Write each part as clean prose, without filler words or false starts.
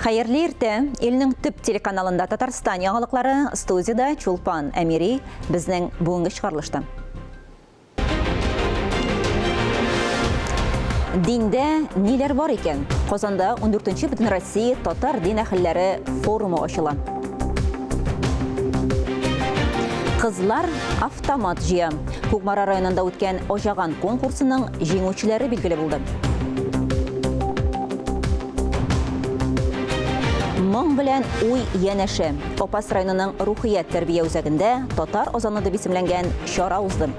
Хәерле иртә! Илнең төп телеканалында Татарстан яңалыклары, студиядә Чулпан Әмири, безнең бүгенге чыгарылышта. Диндә ниләр бар икән? Казанда 14-нче Бөтенроссия татар дин әһелләре форумы ачыла. Кызлар автомат җыя. Кукмара районында үткән Аҗаган конкурсының җиңүчеләре билгеле булды. Моң белән уй янәшә. Апас районының Рухият тәрбия үзәгендә Татар азаны дип исемләнгән чара узды.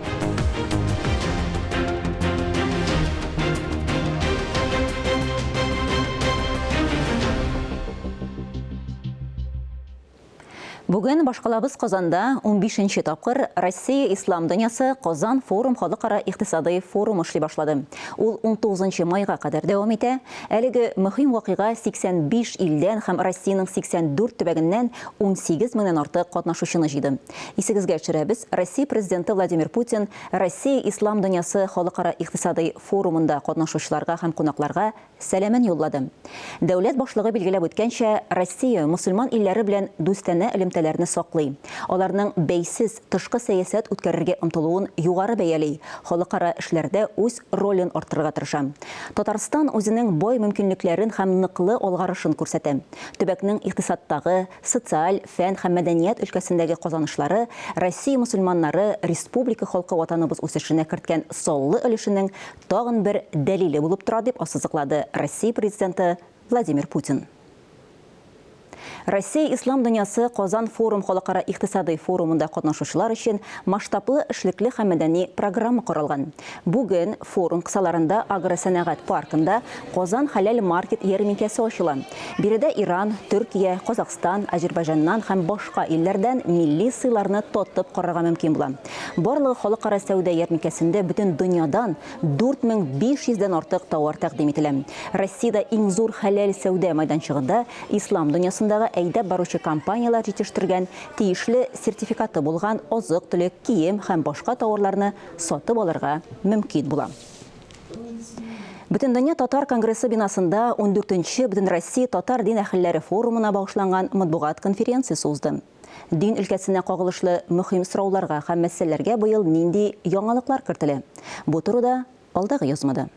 Бүген башкалабыз Казанда 15 нче тапкыр Россия ислам дөньясы Казан форум халыкара икътисадый форумы эшли башлады. Ул 19 нчы майга кадәр дәвам итә. Әлеге мөһим вакыйга 85 илдән һәм Россиянең 84 төбәгеннән 18 меңнән артык катнашучыны җыйды. Исегезгә төшерәбез, Россия Президенты Владимир Путин Россия ислам дөньясы халыкара икътисадый форумында катнашучыларга һәм кунакларга сәламен юллады. Дәүләт башлыгы билгеләп үткәнчә, Россия мөселман илләре белән дустанә элемтәләрне саклый, аларның бәйсез тышкы сәясәт үткәрергә омтылуын югары бәяли, халыкара эшләрдә үз ролен арттырырга тырыша. Татарстан үзенең бай мөмкинлекләрен һәм ныклы алгарышын күрсәтә. Төбәкнең икътисадтагы, социаль, фән һәм мәдәният өлкәсендәге казанышлары Россия мөселманнары, республика халкы Ватаныбыз үсешенә керткән саллы өлешенең тагын бер дәлиле булып тора, дип ассызыклады Россия Президенты Владимир Путин. Россия ислам дөньясы Казан форум халыкара икътисадый форумында катнашучылар өчен масштаблы эшлекле һәм мәдәни программа каралган. Бүген форум кысаларында агросәнәгать паркында Казан хәләл маркет ярминкәсе ачыла. Биредә Иран, Төркия, Казахстан, Әзербайҗаннан һәм башка илләрдән милли сыйларны татып карарга мөмкин була. Барлыгы халыкара сәүдә ярминкәсендә бөтен дөньядан 4500 дән артык товар тәкъдим ителә. Россиядә иң зур хәләл сәүдә майданчыгында ислам дөньясындагы әйдәп баручы компанияләр җитештергән, тиешле сертификаты булган азык-төлек, кием һәм башка тауарларны сатып алырга мөмкин була. Бөтендөнья татар конгрессы бинасында ундүртенче Бөтенроссия татар дин әһелләре форумына багышланган матбугат конференциясе узды. Дин өлкәсенә кагылышлы мөһим сорауларга һәм мәсьәләләргә быел нинди яңалыклар кертелә? Бу турыда алдагы язмада.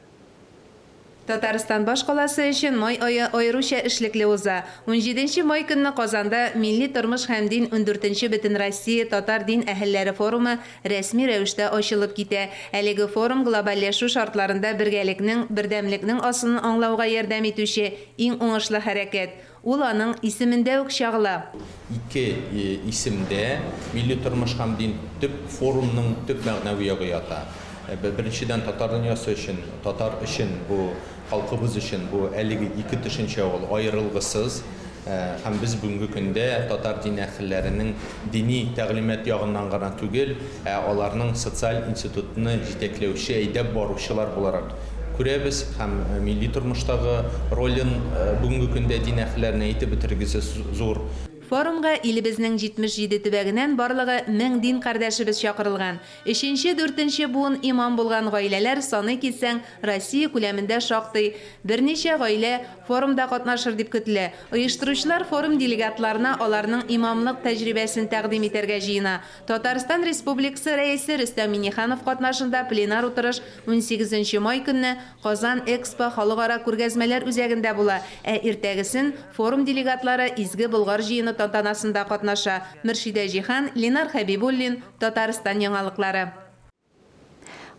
Татарстан башкаласы өчен май ае аеруча эшлекле уза. Унҗиденче май көнне Казанда Милли тормыш һәм дин ундүртенче Бөтенроссия татар дин әһелләре форумы рәсми рәвештә ачылып китә. Әлеге форум глобальләшү шартларында бергәлекнең, бердәмлекнең асылын аңлауга ярдәм итүче иң уңышлы хәрәкәт. Ул аның исемендә үк чагыла. Ике исемдә, милли тормыш һәм дин, төп форумның төп мәгънәви ягы ята. Беренчедән, татар дөньясы өчен, татар өчен бу, халкыбыз өчен бу әлеге ике төшенчә ул аерылгысыз. Һәм без бүгенге көндә татар дин әһелләренең дини тәгълимат ягыннан гына түгел, ә аларның социаль институтны җитәкләүче, әйдәп баручылар буларак күрәбез һәм милли тормыштагы ролен бүгенге көндә дин әһелләренә әйтеп бетергесез зур. Форумга илебезнең 77 төбәгеннән барлыгы 1000 дин кардәшебез чакырылган. Өченче, дүртенче буын имам булган гаиләләр, саный китсәң, Россия күләмендә шактый. Берничә гаилә форумда катнашыр дип көтелә. Оештыручылар форум делегатларына аларның имамлык тәҗрибәсен тәкъдим итәргә җыена. Татарстан Республикасы Рәисе Рөстәм Миңнеханов катнашында пленар утырыш унсигезенче май көнне Казан Экспо халыкара күргәзмәләр үзәгендә була, ә иртәгесен форум делегатлары Изге Болгар җыены тантанасында катнаша. Мөршидә Җиһан, Ленар Хәбибуллин, Татарстан яңалыклары.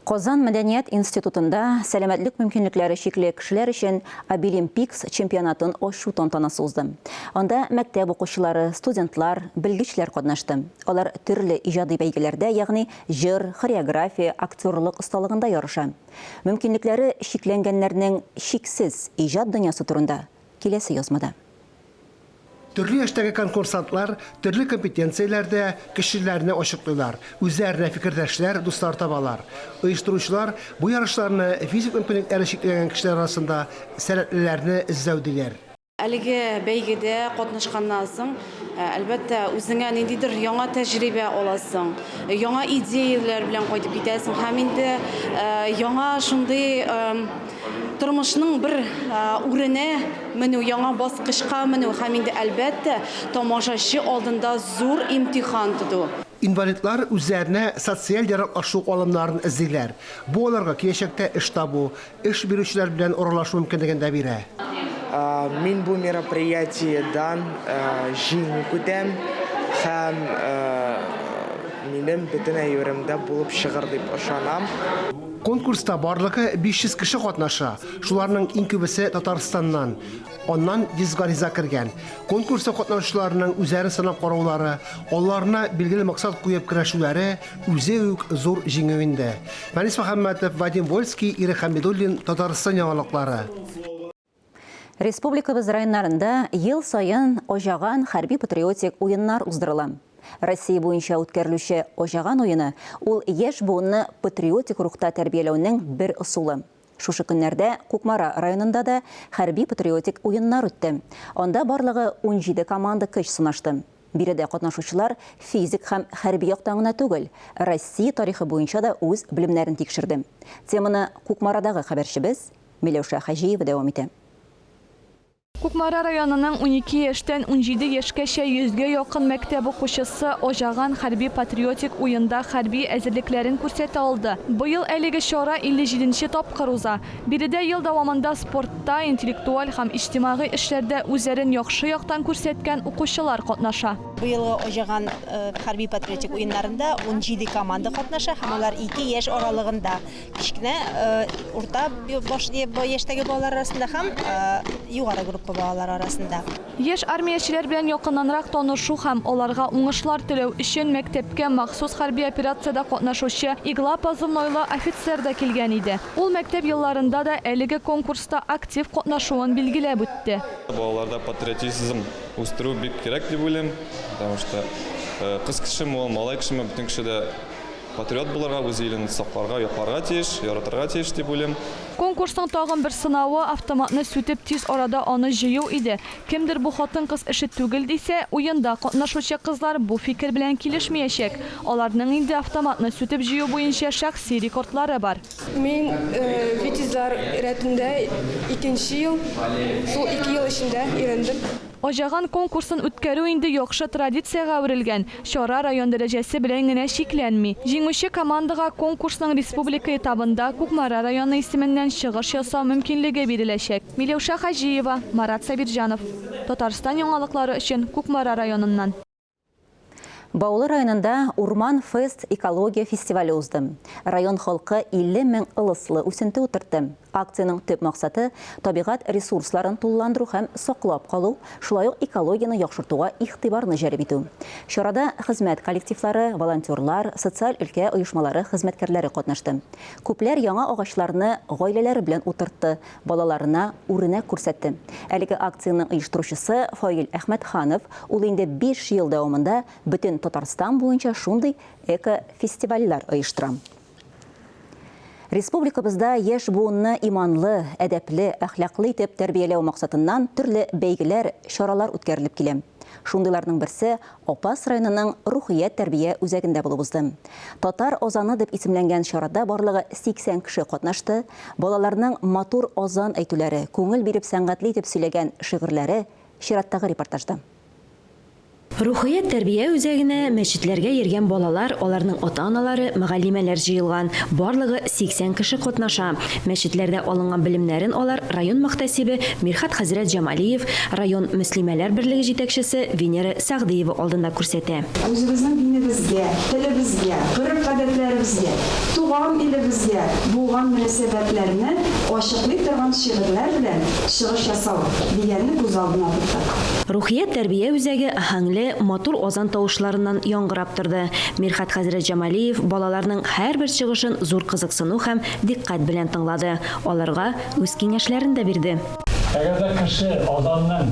Казан мәдәният институтында сәламәтлек мөмкинлекләре чикле кешеләр өчен Абилимпикс чемпионатын ачу тантанасы узды. Анда мәктәп укучылары, студентлар, белгечләр катнашты. Алар төрле иҗади бәйгеләрдә, ягъни җыр, хореография, актерлык осталыгында ярыша. Мөмкинлекләре чикләнгәннәрнең чиксез иҗат дөньясы турында киләсе язмада. Төрле яшьтәге конкурсантлар төрле компетенцияләрдә кешеләрне ачыклыйлар, үзләренә фикердәшләр, дуслар табалар. Оештыручылар бу ярышларны физик мөмкинлекләре чикләнгән кешеләр арасында сәләтлеләрне эзләү диләр. Әлеге бәйгедә катнашканнан соң, әлбәттә, үзеңә ниндидер яңа тәҗрибә аласың, яңа идеяләр белән кайтып китәсең һәм инде яңа шундый. тормышның бер үренә менү, яңа баскычка менү һәм инде, әлбәттә, тамашачы алдында зур имтихан тоту. Инвалидлар үзләренә социаль яраклашу алымнарын эзлиләр. Бу аларга киләчәктә эш табу, эш бирүчеләр белән аралашу мөмкинлеген дә бирә. Мин бу мероприятиедән җиңү көтәм һәм минем бөтен әйберем дә булып чыгыр дип ышанам. Конкурста барлыгы 500 кеше катнаша, шуларның иң күбесе Татарстаннан. Аннан 100 гариза кергән. Конкурста катнашучыларның үзләрен сынап караулары, алларына билгеле максат куеп көрәшүләре үзе үк зур җиңү инде. Фәнис Мөхәммәтов, Вадим Вольский, Ирек Хәмидуллин, Татарстан яңалыклары. Республикабыз районнарында ел саен Аҗаган хәрби-патриотик уеннар уздырыла. Россия буенча үткәрелүче Аҗаган уены, ул яшь буынны патриотик рухта тәрбияләүнең бер ысулы. Шушы көннәрдә Кукмара районында да хәрби-патриотик уеннар үтте. Анда барлыгы 17 команда көч сынашты. Биредә катнашучылар физик һәм хәрби яктан гына түгел, Россия тарихы буенча да үз белемнәрен тикшерде. Теманы Кукмарадагы хәбәрчебез Миләүшә Хаҗиева дәвам итә. Кукмара районының 12 яшьтән 17 яшькәчә йөзгә якын мәктәп укучысы Аҗаган хәрби-патриотик уенда хәрби әзерлекләрен күрсәтә алды. Быел әлеге чара 57 нче тапкыр уза. Биредә ел дәвамында спортта, интеллектуаль һәм иҗтимагый эшләрдә үзләрен яхшы яктан күрсәткән укучылар катнаша. Быелгы Аҗаган хәрби-патриотик уеннарында 17 команда катнаша һәм алар ике яшь аралыгында. Кечкенә, урта яшьтәге балалар арасында һәм югары группа балалары арасында. Яшь армиячеләр белән якыннанрак танышу һәм аларга уңышлар теләү өчен мәктәпкә махсус хәрби операциядә катнашучы Игла позывнойлы офицер да килгән иде. Ул мәктәп елларында да әлеге конкурста актив катнашуын билгеләп үтте. Балаларда патриотизм үстерү бик кирәк дип уйлыйм, потому что кыз кешеме ул, малай кешеме, бөтен кеше дә Патриот булырга, үз илен сакларга, якларга тиеш, яратырга тиеш дип уйлыйм. Конкурсның тагын бер сынавы, автоматны сүтеп тиз арада аны җыю иде. Кемдер бу хатын-кыз эше түгел дисә, уенда катнашучы кызлар бу фикер белән килешмиячәк. Аларның инде автоматны сүтеп җыю буенча шәхси рекордлары бар. Мин Витязьлар рәтендә икенче ел, шул ике ел эчендә өйрәндем. Аҗаган конкурсын үткәрү инде яхшы традициягә әверелгән. Чара район дәрәҗәсе белән генә чикләнми. Җиңүче командага конкурсның республика этабында Кукмара районы исеменнән чыгыш ясау мөмкинлеге биреләчәк. Миләүшә Хаҗиева, Марат Сабирҗанов. Татарстан яңалыклары өчен Кукмара районыннан. Баулы районында Урман фест экология фестивале узды. Район халкы 50 мең ылыслы үсенте утыртты. Акциянең төп максаты, табигать ресурсларын тулыландыру һәм саклап калу, шулай ук экологияне яхшыртуга игътибарны җәлеп итү. Чарада хезмәт коллективлары, волонтерлар, социаль өлкә оешмалары хезмәткәрләре катнашты. Күпләр яңа агачларны гаиләләре белән утыртты, балаларына үрнәк күрсәтте. Әлеге акциянең оештыручысы Фаил Әхмәтханов, ул инде биш ел дәвамында бөтен Татарстан буенча шундый эко-фестивальләр оештыра. Республикабызда яшь буынны иманлы, әдәпле, әхлаклы итеп тәрбияләү максатыннан төрле бәйгеләр, чаралар үткәрелеп килә. Шундыйларның берсе Апас районының Рухият тәрбия үзәгендә булып узды. Татар азаны дип исемләнгән чарада барлыгы 80 кеше катнашты. Балаларның матур азан әйтүләре, күңел биреп сәнгатьле итеп сөйләгән шигырьләре чираттагы репортажда. Рухият тәрбия үзәгенә мәчетләргә йөргән балалар, аларның ата-аналары, мөгаллимәләр җыелган. Барлыгы 80 кеше катнаша. Мәчетләрдә алынган белемнәрен алар район мөхтәсибе Мирхәт хәзрәт Җамалиев, район мөслимәләр берлеге җитәкчесе Венера Сәгъдиева алдында күрсәтә. Үзебезнең динебезгә, телебезгә, гореф-гадәтләребезгә, туган илебезгә булган мөнәсәбәтләрне ачыклый торган шигырьләр белән чыгыш ясау дигәнне күз алдына тоттык. Рухият тәрбия үзәге аһәңле, матур азан тавышларыннан яңгырап торды. Мирхәт хәзрәт Җамалиев балаларның һәрбер чыгышын зур кызыксыну һәм дикъкать белән тыңлады, аларга үз киңәшләрен дә бирде. Әгәр дә кеше азанның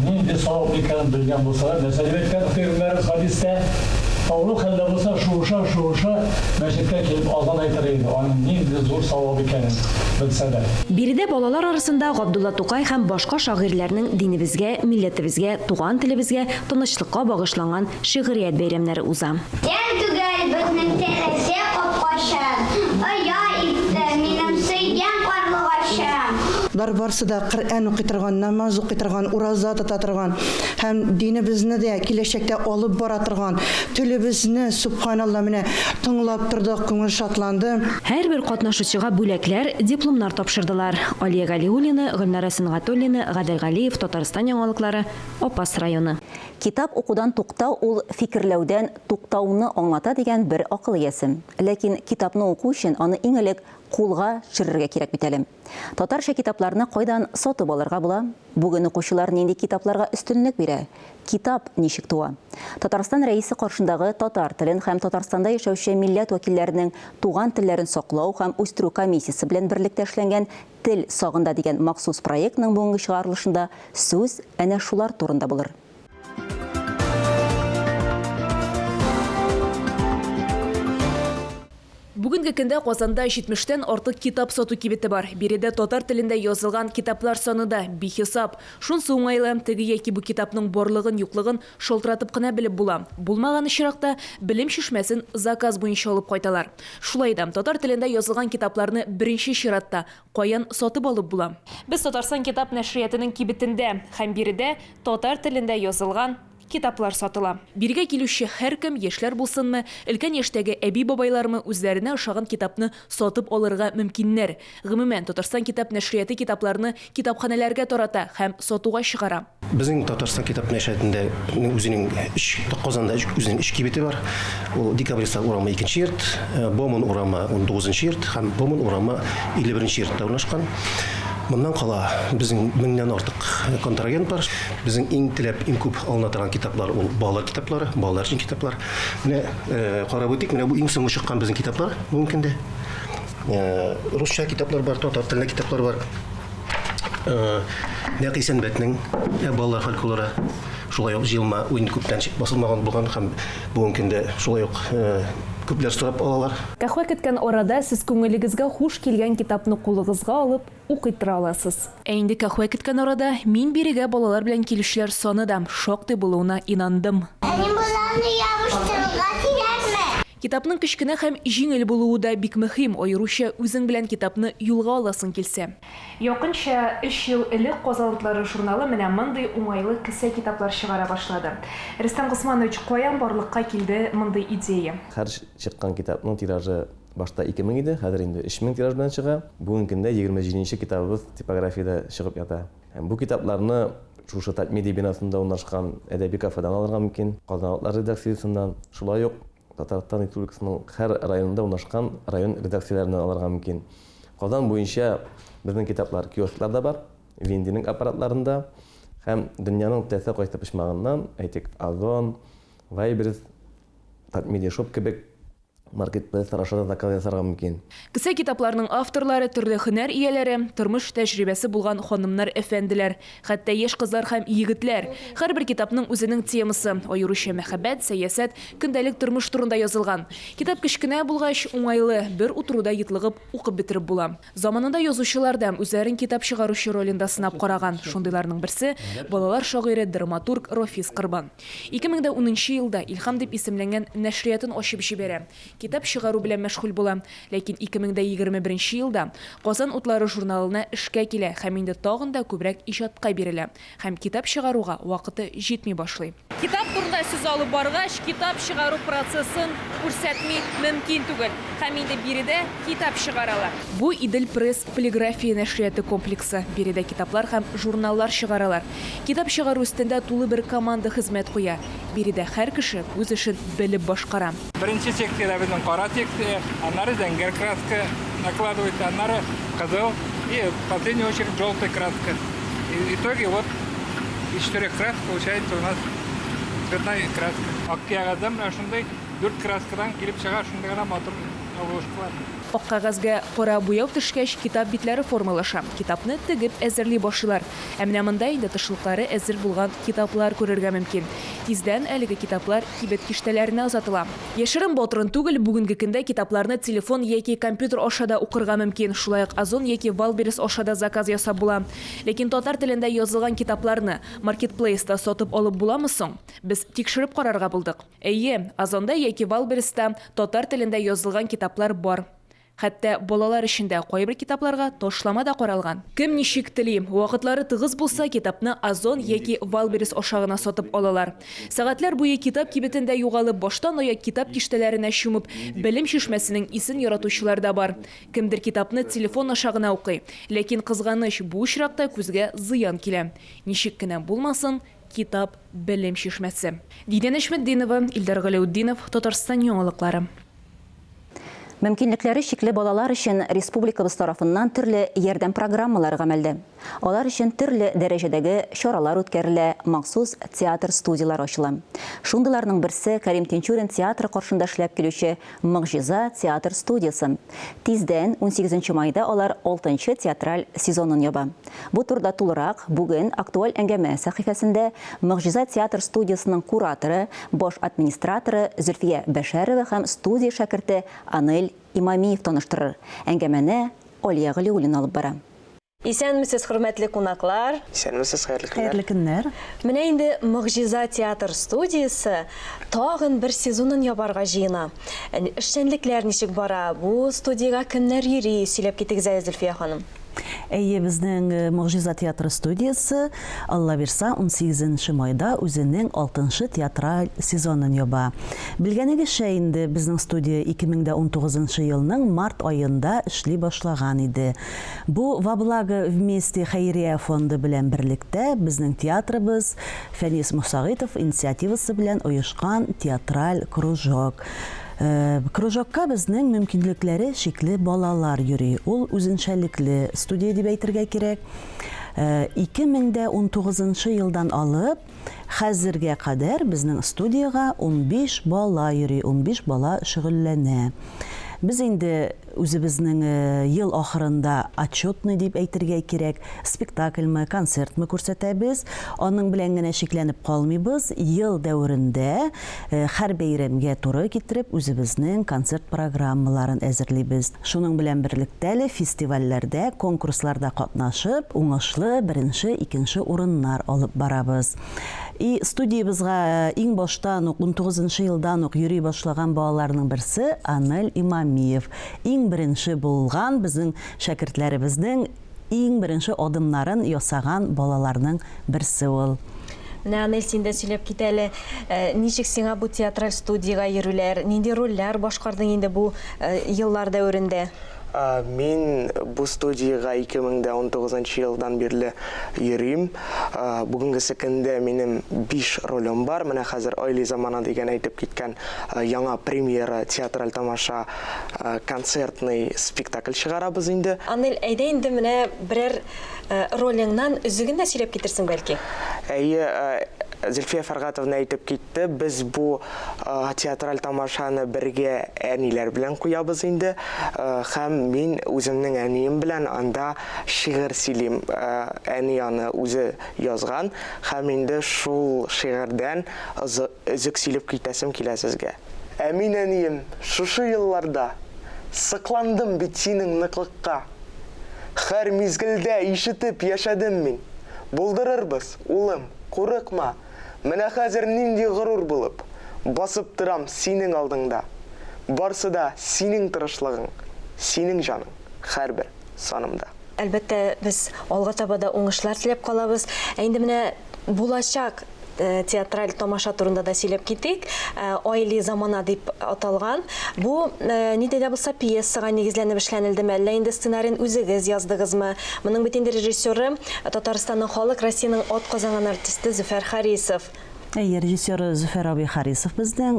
нинди савап икәнен белгән булса, нәрсә дип әйткән пәйгамбәребез хәдистә, авыру хәлдә булса, шуыша-шуыша мәчеткә килеп азан әйтер иде, аның нинди зур савап икәнен белсә дә. Биредә балалар арасында Габдулла Тукай һәм башка шагыйрьләрнең динебезгә, милләтебезгә, туган телебезгә, тынычлыкка багышланган шигърият бәйрәмнәре уза. Тән түгел безнең тәрәзә капкачын, Оя итте минем сөйгән карлыгачым. Болар барсы да Коръән укый торган, намаз укый торган, ураза тота торган һәм динебезне дә киләчәктә алып бара торган, телебезне, сөбханалла, менә тыңлап тордык, күңел шатланды. Һәрбер катнашучыга бүләкләр, дипломнар тапшырдылар. Алия Галиуллина, Гөлнара Сөнгатуллина, Гадел Галиев, Татарстан яңалыклары, Апас районы. Китап укудан туктау ул фикерләүдән туктауны аңлата дигән бер акыл иясе. Ләкин китапны уку өчен аны иң элек кулга төшерергә кирәк бит әле. Татарча китапларны кайдан сатып алырга була? Бүген укучылар нинди китапларга өстенлек бирә? Китап ничек туа? Татарстан Рәисе каршындагы Татар телен һәм Татарстанда яшәүче милләт вәкилләренең туган телләрен саклау һәм үстерү комиссиясе белән берлектә эшләнгән Тел сагында дигән махсус проектның бүгенге чыгарылышында сүз әнә шулар турында булыр. Бүгенге көндә Казанда 70 тән артык китап сату кибете бар. Биредә татар телендә язылган китаплар саны да бихисап. Шунсы уңайлы, теге яки бу китапның барлыгын-юклыгын шалтыратып кына белеп була. Булмаган очракта, Белем чишмәсен заказ буенча алып кайталар. Шулай да, татар телендә язылган китапларны беренче чиратта каян сатып алып була? Без Татарстан китап нәшриятының кибетендә һәм биредә татар телендә язылган Китаплар сатыла. Бирегә килүче һәркем, яшьләр булсынмы, өлкән яшьтәге әби-бабайлармы, үзләренә ошаган китапны сатып алырга мөмкиннәр. Гомумән, Татарстан китап нәшрияты китапларны китапханәләргә тарата һәм сатуга чыгара. Безнең Татарстан китап нәшриятында үзенең өч, Казанда үзенең өч кибете бар. Ул Декабристлар урамы икенче йорт, Бауман урамы унтугызынчы йорт һәм Бауман урамы 51 нче йортта урнашкан. Моннан кала безнең меңнән артык контрагент бар. Безнең иң теләп, иң күп алына торган китаплар ул балалар китаплары, балалар өчен китаплар. Менә э, карап үтик, менә бу иң соңгы чыккан безнең китаплар бүгенге көндә. Э, русча китаплар бар, татар телендә китаплар бар. Э, Нәкый Сәнбәтнең балалар фольклоры шулай ук җыелма уен күптән басылмаган булган һәм бүгенге көндә шулай ук күпләр сорап алалар. Каһвә көткән арада сез күңелегезгә хуш килгән китапны кулыгызга алып, укый тора аласыз. Ә инде каһвә көткән арада мин бирегә балалар белән килүчеләр саны да шактый булуына инандым. Әни, боларны ябыштырырга кирәкме? Китапның кечкенә һәм җиңел булуы да бик мөһим, аеруча үзең белән китапны юлга аласың килсә. Якынча өч ел элек Казан утлары журналы менә мондый уңайлы кесә китаплар чыгара башлады. Рөстәм Госманович, каян барлыкка килде мондый идея? Һәр чыккан китапның тиражы Башта 2000 иде, хәзер инде 3000 тираж белән чыга. Бүгенге көндә 27 нче китабыбыз типографиядә чыгып ята. Һәм бу китапларны шушы Татмедиа бинасында урнашкан әдәби кафедан алырга мөмкин, Казан утлары редакциясеннән, шулай ук Татарстан Республикасының һәр районында урнашкан район редакцияләреннән алырга мөмкин. Казан буенча безнең китаплар киоскларда бар, вендинг аппаратларында һәм дөньяның теләсә кайсы почмагыннан, әйтик, Озон, Вайлдберриз, Татмедиа шоп кебек Маркетплейслар аша да заказ ясарга мөмкин. Кесә китапларның авторлары, төрле һөнәр ияләре, тормыш тәҗрибәсе булган ханымнар, әфәнделәр, хәтта яшь кызлар һәм егетләр. Һәрбер китапның үзенең темасы, аеруча мәхәббәт, сәясәт, көндәлек тормыш турында язылган. Китап кечкенә булгач, уңайлы, бер утыруда йотлыгып укып бетереп була. Заманында язучылар да үзләрен китап чыгаручы ролендә сынап караган. Шундыйларның берсе, балалар шагыйре, драматург Рафис Корбан. 2010 нчы елда Илһам дип исемләнгән нәшриятын ачып җибәрә, китап чыгару белән мәшгуль була. Ләкин 2021 нче елда Казан утлары журналына эшкә килә һәм инде тагын да күбрәк иҗатка бирелә һәм китап чыгаруга вакыты җитми башлый. Китап турында сүз алып баргач, китап чыгару процессын күрсәтми мөмкин түгел. Һәм инде биредә китап чыгаралар. Бу Идел-пресс полиграфия нәшрияты комплексы. Биредә китаплар һәм журналлар чыгаралар. Китап чыгару өстендә тулы бер команда хезмәт куя. Биредә һәр кеше үз эшен белеп башкара. Беренче секциядә безнең кара секция, аннары зәңгәр краска накладывается, аннары кызыл и в последнюю очередь желтая краска. И в итоге вот из четырех красок получается у нас цветная краска. Ак кәгазьдән менә шундый дүрт краскадан килеп чыга шундый гына матур обложкалар. Ак кәгазьгә кара буяу төшкәч, китап битләре формалаша. Китапны тегеп әзерли башлыйлар. Ә менә монда инде тышлыклары әзер булган китаплар күрергә мөмкин. Тиздән әлеге китаплар кибет киштәләренә озатыла. Яшерен-батырын түгел, бүгенге көндә китапларны телефон яки компьютер аша да укырга мөмкин. Шулай ук Озон яки Валберес аша да заказ ясап була. Ләкин татар телендә язылган китапларны маркетплейста сатып алып буламы соң? Без тикшереп карарга булдык. Әйе, Озонда яки Валбереста татар телендә язылган китаплар бар. Хәтта балалар өчен дә кайбер китапларга ташлама да каралган. Кем ничек тели, вакытлары тыгыз булса, китапны Озон яки Валберес аша гына сатып алалар. Сәгатьләр буе китап кибетендә югалып, баштан-аяк китап киштәләренә чумып, белем чишмәсенең исен яратучылар да бар. Кемдер китапны телефон аша гына укый. Ләкин, кызганыч, бу очракта күзгә зыян килә. Ничек кенә булмасын, китап, белем чишмәсе. Динә Нәҗметдинова, Илдар Галәүтдинов, Татарстан яңалыклары. Мөмкинлекләре чикле балалар өчен республикабыз тарафыннан төрле ярдәм программалары гамәлдә. Алар өчен төрле дәрәҗәдәге чаралар үткәрелә, махсус театр студияләре ачыла. Шундыйларның берсе, Кәрим Тинчурин театры каршында эшләп килүче Могҗиза театр студиясе. Тиздән, унсигезенче майда алар алтынчы театраль сезонын яба. Бу турыда тулырак бүген Актуаль әңгәмә сәхифәсендә Могҗиза театр студиясенең кураторы, баш администраторы Зөлфия Бәшәрова һәм студия шәкерте Анель Имамиев таныштырыр. Әңгәмәне Алия Галиуллина алып бара. Исәнмесез, хөрмәтле кунаклар! Исәнмесез, хәерле көннәр! Хәерле көннәр! Менә инде Могҗиза театр студиясе тагын бер сезонын ябарга җыена. Эшчәнлекләр ничек бара, бу студиягә кемнәр йөри, сөйләп китегез әле, Зөлфия ханым. Әйе, безнең Могҗиза театры студиясе, Алла бирса, унсигезенче майда үзенең алтынчы театраль сезонын яба. Белгәнегезчә инде, безнең студия 2019 нчы елның март аенда эшли башлаган иде. Бу Во благо вместе хәйрия фонды белән берлектә безнең театрыбыз Фәнис Мосагыйтов инициативасы белән оешкан театраль кружок. Кружокка безнең мөмкинлекләре чикле балалар йөри. Ул үзенчәлекле студия дип әйтергә кирәк. 2019 нчы елдан алып, хәзергә кадәр безнең студиягә 15 бала йөри, 15 бала шөгыльләнә. Без инде үзебезнең ел ахырында отчетный дип әйтергә кирәк, спектакльме, концертмы күрсәтәбез. Аның белән генә чикләнеп калмыйбыз, ел дәверендә һәр бәйрәмгә туры китереп үзебезнең концерт программаларын әзерлибез. Шуның белән берлектә әле фестивальләрдә, конкурсларда катнашып, уңышлы беренче, икенче урыннар алып барабыз. И студиябезгә иң баштан ук, унтугызынчы елдан ук йөри башлаган балаларның берсе Анель Имамиев. Иң беренче булган безнең шәкертләребезнең иң беренче адымнарын ясаган балаларның берсе ул. Менә, Анель, син дә сөйләп кит әле, ничек сиңа бу театраль студиягә йөрүләр, нинди рольләр башкардың инде бу еллар дәверендә? Мин бу студиягә 2019 нчы елдан бирле йөрим. Бүгенгесе көндә минем биш ролем бар. Менә хәзер Айлы замана дигән әйтеп киткән яңа премьера театраль тамаша, концертный спектакль чыгарабыз инде. Анель, әйдә инде менә берәр ролеңнан өзеген дә сөйләп китерсең, бәлки? Әйе, Зөлфия Фәргатовна әйтеп китте, без бу театраль тамашаны бергә әниләр белән куябыз инде. Һәм мин үземнең әнием белән анда шигырь сөйлим. Әни аны үзе язган. Һәм инде шул шигырьдән өзек сөйлеп китәсем килә сезгә. Ә мин, әнием, шушы елларда Сыкландым бит синең ныклыкка. Һәр мизгелдә ишетеп яшәдем мин, Булдырырбыз, улым, курыкма! Менә хәзер нинди горур булып, Басып торам синең алдыңда. Барсы да синең тырышлыгың, Синең җаның һәрбер санымда. Әлбәттә, без алга таба да уңышлар теләп калабыз. Ә инде менә булачак театраль тамаша турында да сөйләп китик. Айли замана дип аталган. Бу нинди дә булса пьесага нигезләнеп эшләнелдеме, әллә инде сценарийын үзегез яздыгызмы? Моның бит инде режиссеры Татарстанның халык, Россиянең атказанган артисты Зөфәр Харисов. Әйе, режиссеры Зөфәр абый Харисов безнең,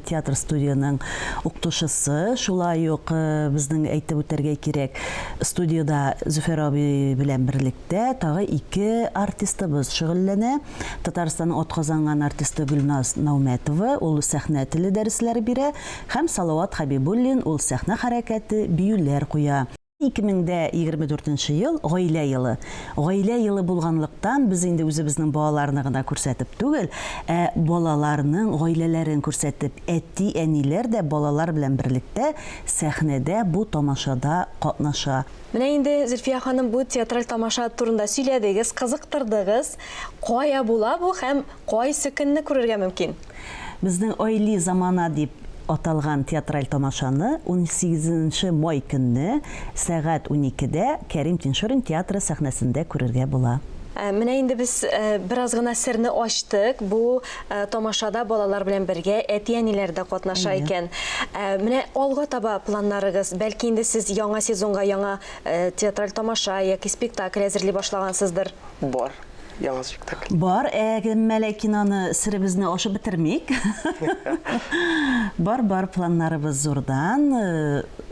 театр студиянең укытучысы. Шулай ук безнең әйтеп үтәргә кирәк, студиядә Зөфәр абый белән берлектә тагы ике артистыбыз шөгыльләнә. Татарстанның атказанган артисты Гөлназ Наумәтова, ул сәхнә теле дәресләре бирә, һәм Салават Хәбибуллин, ул сәхнә хәрәкәте, биюләр куя. 2024 нче ел, Гаилә елы. Гаилә елы булганлыктан, без инде үзебезнең балаларны гына күрсәтеп түгел, ә балаларның гаиләләрен күрсәтеп, әти-әниләр дә балалар белән берлектә сәхнәдә бу тамашада катнаша. Менә инде, Зөлфия ханым, бу театраль тамаша турында сөйләдегез, кызыктырдыгыз. Кая була бу һәм кайсы көнне күрергә мөмкин? Безнең Айли замана дип. аталган театраль тамашаны унсигезенче май көнне сәгать уникедә Кәрим Тинчурин театры сәхнәсендә күрергә була. Менә инде без бераз гына серне ачтык. Бу тамашада балалар белән бергә әти-әниләр дә катнаша икән. Менә алга таба планнарыгыз, бәлки инде сез яңа сезонга яңа театраль тамаша яки спектакль әзерли башлагансыздыр? Бар. Яңа спектакль. Бар, әмма ләкин аны серебезне ачып бетермик. Бар, бар, планнарыбыз зурдан.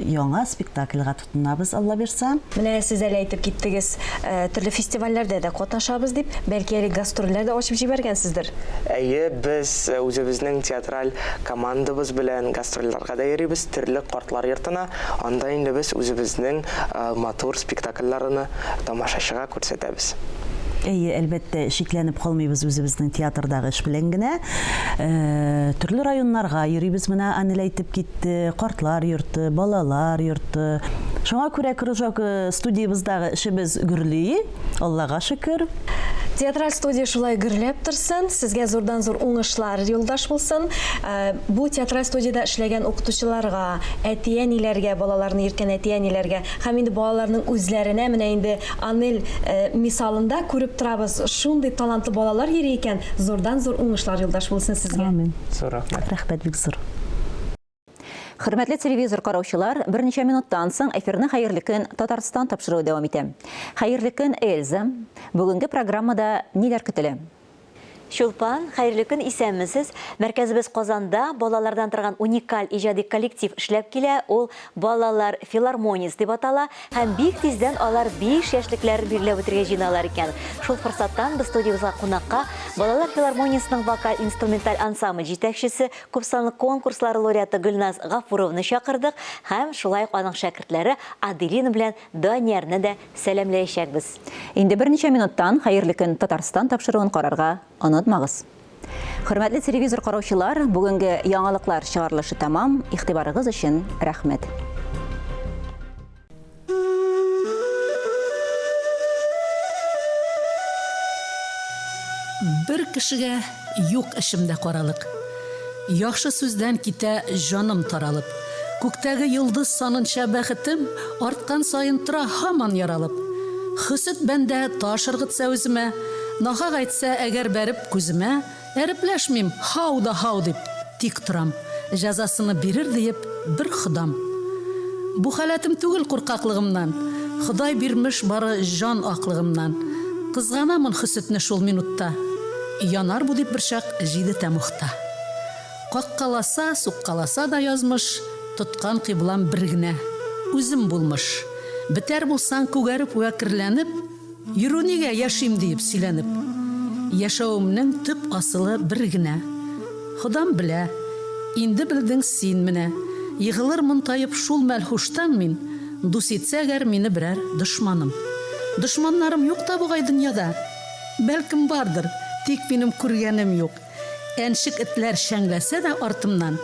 Яңа спектакльгә тотынабыз, Алла бирса. Менә сез әле әйтеп киттегез, төрле фестивальләрдә дә катнашабыз дип, бәлки әле гастрольләр дә ачып җибәргәнсездер? Әйе, без үзебезнең театраль командабыз белән гастрольләргә дә йөрибез, төрле картлар йортына. Анда инде без үзебезнең матур спектакльләрне тамашачыга күрсәтәбез. Әйе, әлбәттә, чикләнеп калмыйбыз үзебезнең театрдагы эш белән генә. Төрле районнарга йөрибез, менә Анель әйтеп китте, картлар йорты, балалар йорты. Шуңа күрә кружок студиябездагы эшебез гөрли, Аллага шөкер. Театраль студия шулай гөрләп торсын, сезгә зурдан-зур уңышлар юлдаш булсын. Бу театраль студиядә эшләгән укытучыларга, әти-әниләргә, балаларны йөрткән әти-әниләргә һәм инде балаларның үзләренә менә инде Анель мисалында күреп торабыз, шундый талантлы балалар йөри икән, зурдан-зур уңышлар юлдаш булсын сезгә. Амин. Зур рәхмәт. Рәхмәт бик зур. Хөрмәтле телевизор караучылар, берничә минуттан соң эфирны Хәерле көн, Татарстан тапшыруы дәвам итә. Хәерле көн, Эльза. Бүгенге программада ниләр көтелә? Чулпан, хәерле көн, исәнмесез. Мәркәзебез Казанда балалардан торган уникаль иҗади коллектив эшләп килә. Ул Балалар филармониясе дип атала һәм бик тиздән алар 5 яшьлекләрен билгеләп үтергә җыеналар икән. Шул форсаттан без студиябезгә кунакка Балалар филармониясенең вокаль-инструменталь ансамбль җитәкчесе, күпсанлы конкурслар лауреаты Гөлназ Гафурованы чакырдык һәм шулай ук аның шәкертләре Аделина белән Даниярны дә Сәламләячәкбез. Инде берничә минуттан Хәерле көн, Татарстан тапшыруын карарга онытмагыз. Хөрмәтле телевизор караучылар, бүгенге яңалыклар чыгарылышы тәмам. Игътибарыгыз өчен рәхмәт. Бер кешегә юк эчемдә каралык. Яхшы сүздән китә җаным таралып. Күктәге йолдыз санынча бәхетем Арткан саен тора һаман яралып. Хөсет бәндә таш ыргытса үземә, Нахак әйтсә әгәр бәреп күземә, Әрепләшмим, һау да һау дип, тик торам, Җәзасыны бирер диеп, бер Ходам. Бу халәтем түгел куркаклыгымнан, Ходай бирмеш бары җан аклыгымнан. Кызганамын хөсетне шул минутта, Янар бу дип берчак җиде тәмугта. Каккаласа, суккаласа да язмыш, Тоткан кыйблам бер генә, үзем булмыш. Бетәр булсаң күгәреп вә керләнеп, Йөрү нигә, яшим диеп сөйләнеп? Яшәвемнең төп асылы бер генә. Ходам белә, инде белдең син менә. Егылырмын таеп шул мәл һуштан мин, Дус итсә әгәр мине берәр дошманым. Дошманнарым юк та бугай дөньяда. Бәлкем бардыр, тик минем күргәнем юк. Әнчек этләр чәңләсә дә артымнан,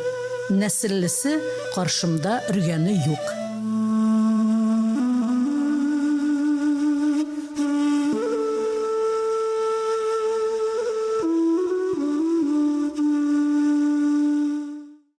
Нәселлесе каршымда өргәне юк.